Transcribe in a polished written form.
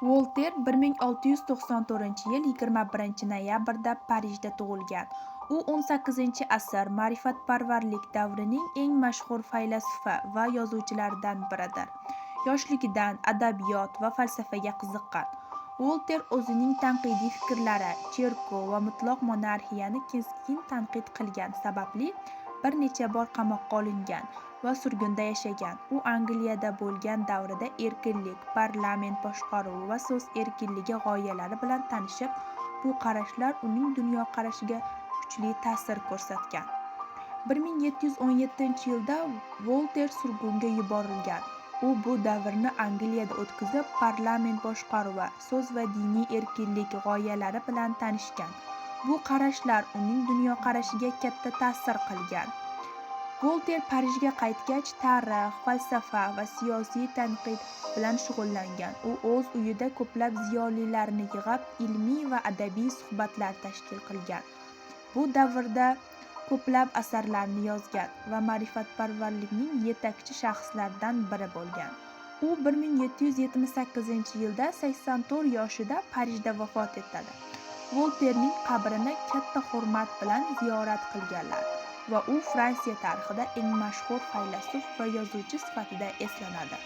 Volter 1694-yil 21-noyabrda Parijda tug'ilgan. U 18-asr ma'rifatparvarlik davrining eng mashhur faylasufi va yozuvchilaridan biridir. Yoshligidan adabiyot va falsafaga qiziqqan. Volter o'zining tanqidiy fikrlari, cherkov va mutlaq monarxiyani keskin tanqid qilgan sababli bir necha bor qamoqqa olingan va surgunda yashagan. U Angliyada bo'lgan davrida erkinlik, parlament boshqaruvi va so'z erkinligi g'oyalari bilan tanishib, bu qarashlar uning dunyoqarashiga kuchli ta'sir ko'rsatgan. 1717-yilda Volter surgunga yuborilgan. U bu davrni Angliyada o'tkazib, parlament boshqaruvi, so'z va diniy erkinlik g'oyalari bilan tanishgan. Bu qarashlar uning dunyoqarashiga katta ta'sir qilgan. Volter Parijga qaytgach, tarix, falsafa va siyosiy tanqid bilan shug'ullangan. U o'z uyida ko'plab ziyolilarni yig'ib, ilmiy va adabiy suhbatlar tashkil qilgan. Bu davrda ko'plab asarlarni yozgan va ma'rifatparvarlikning yetakchi shaxslaridan biri bo'lgan. U 1778-yilda 84 yoshida Parijda vafot etadi. Volterning qabrini katta hurmat bilan ziyorat qilganlar va u Fransiya tarixida eng mashhur faylasuf va yozuvchi sifatida eslanadi.